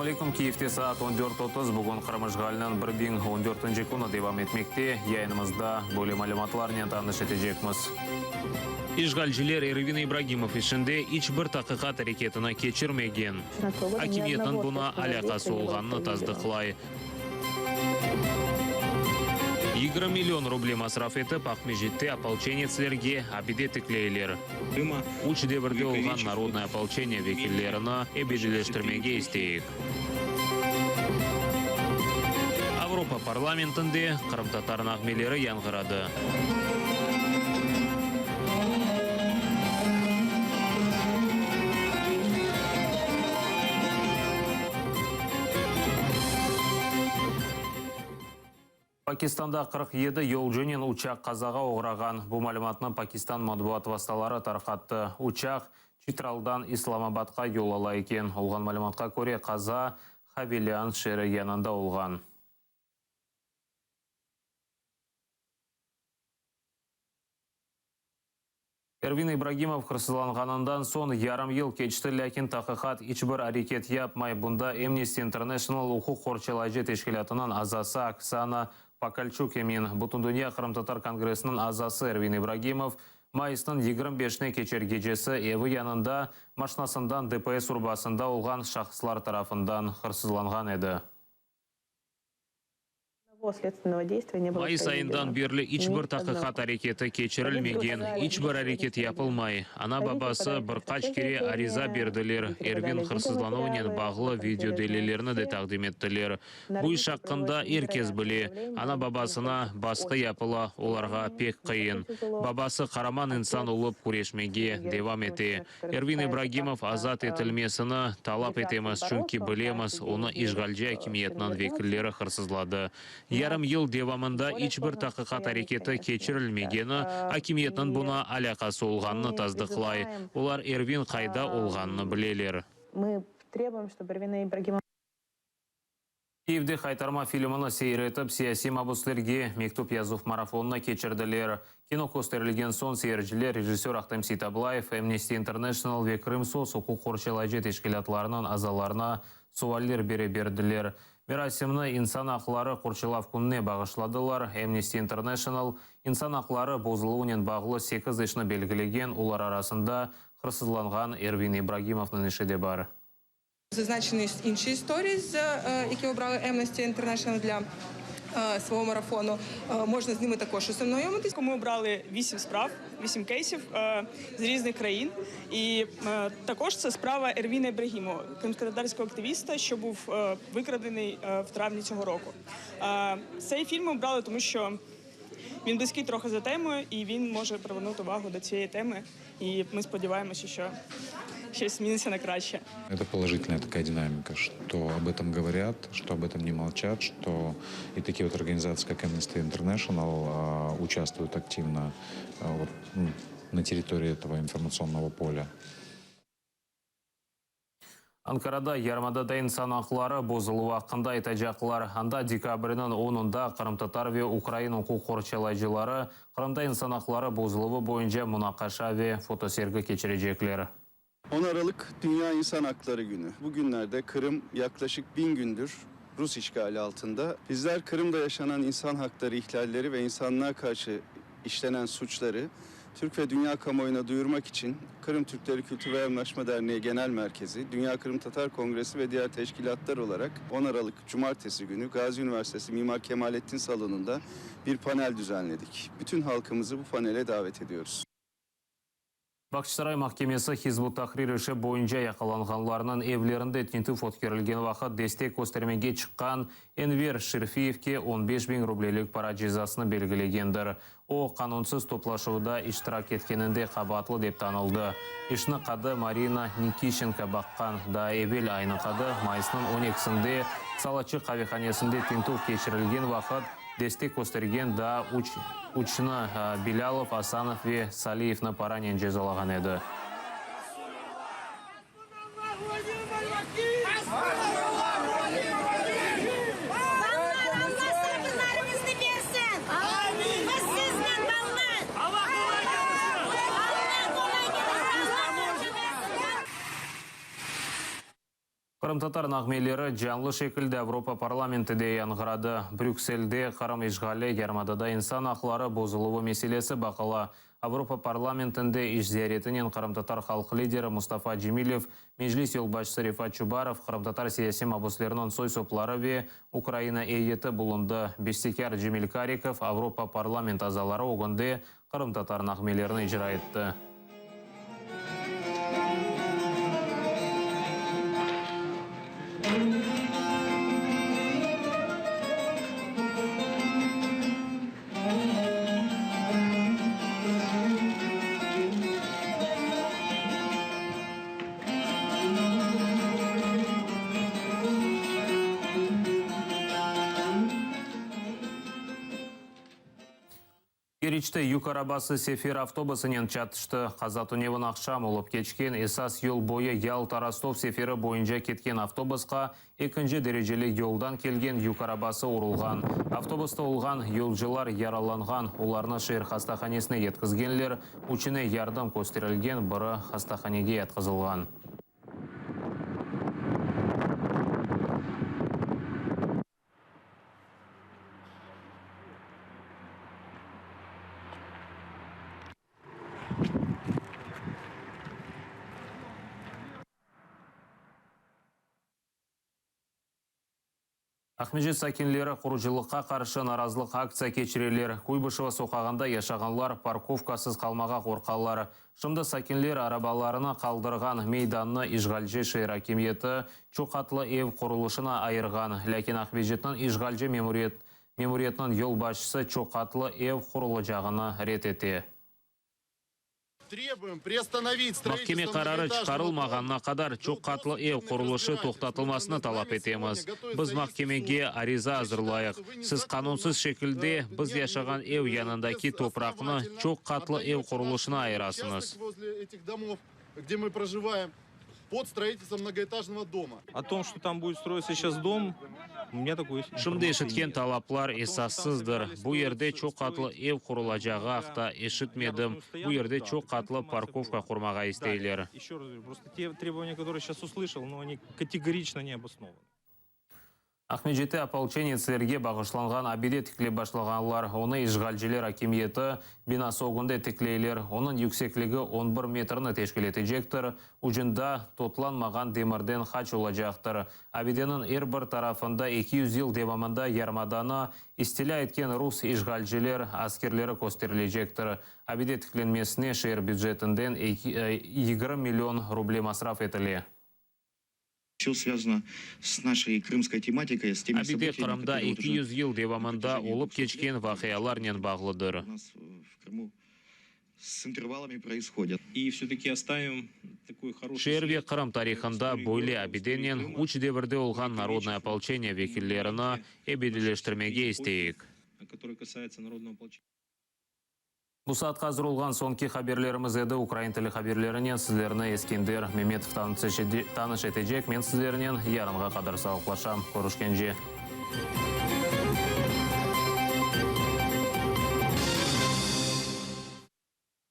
aleykum, Kiyevde saat 14:30, bugün Qırım işğaliniñ 1014-nci künü devam etmekte. Yayınımızda böyle malümatlarnen tanış etecekmiz. İşğalciler Ervin İbragimov işinde iç bir taqiqat areketini keçirmegen. Akimiyetniñ buña alâqası olğanını tasdıqlay. 20 million ruble masraf etip, Aqmescitte opolçenetslerge abide tikleyler. Üç devirde olğan Narodnoye opolçeniye vekillerini ebediyleştirmege isteyik. Avropa parlamentinde qırımtatar nağmeleri yañğıradı. Pakistanda 47 yolcunen uçaq qazağa oğrağan. Bu malümatnı Pakistan matbuat vastaları tarqattı. Uçaq Çitraldan İslamabadqa yol ala eken. Olğan malümatqa köre, qaza Havelian şeeri yanında olğan. Ervin İbragimov hırsızlanğanından soñ yarım yıl keçti, lâkin taqiqat iç bir areket yapmay. Bunda Amnesty International uquq qorçalayıcı teşkilâtınıñ azası Oksana Pokalçuk emin. Bütündünya qırımtatar kongressiniñ azası Ervin İbragimov mayısnıñ 25-ne keçer gecesi evi yanında maşnasından DPS urbasında olğan şahıslar tarafından hırsızlanğan edi. Mayıs ayından berli iç bir taqiqat areketi keçirilmegen, iç bir areket yapılmay. Ana-babası bir qaç kere ariza berdiler, Ervin hırsızlanuvınen bağlı video delillerini de taqdim ettiler. Bu iş aqqında er kes bile. Ana-babasına basqı yapıla, olarğa pek qıyın. Babası qaraman insan olıp küreşmege devam ete. Ervin İbragimov azat etilmesini talap etemiz, çünki bilemiz, onı işğalci akimiyetniñ vekilleri hırsızladı. Yarım yıl devamında iç bir taqiqat areketi keçirilmegeni, akimiyetniñ buña alâqası olğanını tasdıqlay. Olar Ervin qayda olğanını bileler. Kiyevde Haytarma filmini seyir etip, siyasiy mabüslerge mektüp yazuv marafonını keçirdiler. Kino kösterilgen soñ seyirciler rejissör Ahtem Seitablayev, Amnesty International ve Krımsos uquq qorçalayıcı teşkilâtlarınıñ azalarına sualler bere berdiler. Merasimni İnsan aqları qorçalav kününe bağışladılar. Amnesty International, insan aqları bozuluvınen bağlı sekiz işni belgilegen, olar arasında hırsızlanğan Ervin İbragimovnıñ işi de bar. Zaznaçeni inşi istoriyi, які обрали Amnesty International для свого марафону, можна з ними також ознайомитись. Ми обрали 8 справ, 8 кейсів з різних країн. І також це справа Ервіна Ібрагімова, кримськотатарського активіста, що був викрадений в травні цього року. Цей фільм ми обрали, тому що він близький трохи за темою, і він може привернути увагу до цієї теми. І ми сподіваємося, що щось зміниться на краще. Это положительная такая динамика, что об этом говорят, что об этом не молчат, что и такие вот организации, как Amnesty International, участвуют активно вот, на территории этого информационного поля. Ankarada yarımadada insan aqları bozuluvı aqqında aytacaqlar. Anda dekabrniñ onunda qırımtatar ve ukrain uquq qorçalayıcıları Qırımda insan aqları bozuluvı boyunca munaqaşa ve fotosergi keçirecekler. 10 Aralık Dünya İnsan Hakları Günü. Bugünlerde Kırım yaklaşık 1000 gündür Rus işgali altında. Bizler Kırım'da yaşanan insan hakları ihlalleri ve insanlığa karşı işlenen suçları Türk ve dünya kamuoyuna duyurmak için Kırım Türkleri Kültür ve Yardımlaşma Derneği Genel Merkezi, Dünya Kırım Tatar Kongresi ve diğer teşkilatlar olarak 10 Aralık Cumartesi günü Gazi Üniversitesi Mimar Kemalettin Salonu'nda bir panel düzenledik. Bütün halkımızı bu panele davet ediyoruz. Bağçasaray mahkemesi Hizb ut-Tahrir işi boyunca yaqalanğanlarnıñ evlerinde tintüv ötkerilgen vaqıt destek köstermege çıqqan Enver Şerfiyevke on beş biñ rublelik para cezasını belgilegendir. O, qanunsız toplaşuvda iştirak etkeninde qabaatlı dep tanıldı. İşni qadı Marina Nikişçenko baqqan. Daa evel aynı qadı mayısnıñ on ekisinde Salaçıq qavehanesinde tintüv keçirilgen vaqıt destek köstergen daa üç üçni, Bilâlov, Asanov ve Saliyevni paranen cezalağan edi. Balalar, Alla sabırlarıñıznı bersin! Biz siznen, balalar! Alla qolay kelsin! Qırım. Qırımtatar nağmeleri canlı şekilde Avropa Parlamentide yañğıradı. Brükselde Qırım işğali, yarımadada insan aqları bozuluvı meselesi baqıla. Avropa Parlamentinde iş ziyaretinen qırımtatar halq lideri Mustafa Cemilev, Meclis yolbaşçısı Refat Çubarov, qırımtatar siyasiy mabusleriniñ soy-sopları ve Ukraina eyyeti bulundı. Bestekâr Cemil Karikov Avropa Parlament azaları ögünde qırımtatar nağmelerini icra etti. Keriçte yük arabası sefer avtobusınen çatıştı. Qaza tünevin aqşam olıp keçken esas yol boyu Yalta-Rostov seferi boyunca ketken avtobusqa ekinci dereceli yoldan kelgen yük arabası urulğan. Avtobusta olğan yolcular yaralanğan, olarnı şeer hastahanesine yetkizgenler, üçüne yardım kösterilgen, biri hastahanege yatqızılğan. Aqmescit sakinleri qurucılıqqa qarşı narazılıq aktsiya keçireler. Kuybışeva soqağında yaşağanlar parkovkasız qalmağa qorqalar. Şimdi sakinler arabalarını qaldırğan meydannı işğalci şeer akimiyeti çoqatlı ev qurulışına ayırğan. Lâkin Aqmescitniñ işğalci memuriyetiniñ yolbaşçısı çoqatlı ev qurulacağını red ete. Mahkeme qararı çıqarılmağanına qadar çoq qatlı ev qurulışı toqtatılmasını talap etemiz. Biz mahkemege ariza azırlayıq. Siz qanunsız şekilde biz yaşağan ev yanındaki topraqnı çoq qatlı ev qurulışına ayırasıñız. Şimdi eşitken talaplar esassızdır. Bu yerde çoq qatlı ev qurulacağı aqta eşitmedim. Bu yerde çoq qatlı parkovka qurmağa isteyler. Aqmescitte opolçenetslerge bağışlanğan abide tiklep başlağanlar. Onı işğalciler akimiyeti binası ögünde tikleyler. Onıñ yüksekligi on bir metrni teşkil etecektir, ucunda totlanmağan demirden haç olacaqtır. Abideniñ er bir tarafında 200 yıl devamında yarımadanı istilâ etken rus işğalciler askerleri kösterilecektir. Abide tiklenmesine şeer bücetinden 20 million ruble masraf etile. Abide Qırımda 200 yıl devamında olıp keçken vaqialarnen bağlıdır. Şeer ve Qırım tarihında böyle abidenen üç devirde olğan narodnoye opolçeniye vekillerini ebediyleştirmege isteyik. Bu saatqa azır olğan soñki haberlerimiz edi. Ukrain tili haberlerinen sizlerni Eskender Memetov tanış etecek. Men sizlernen yarınğa qadar sağlıqlaşam. Körüşkence.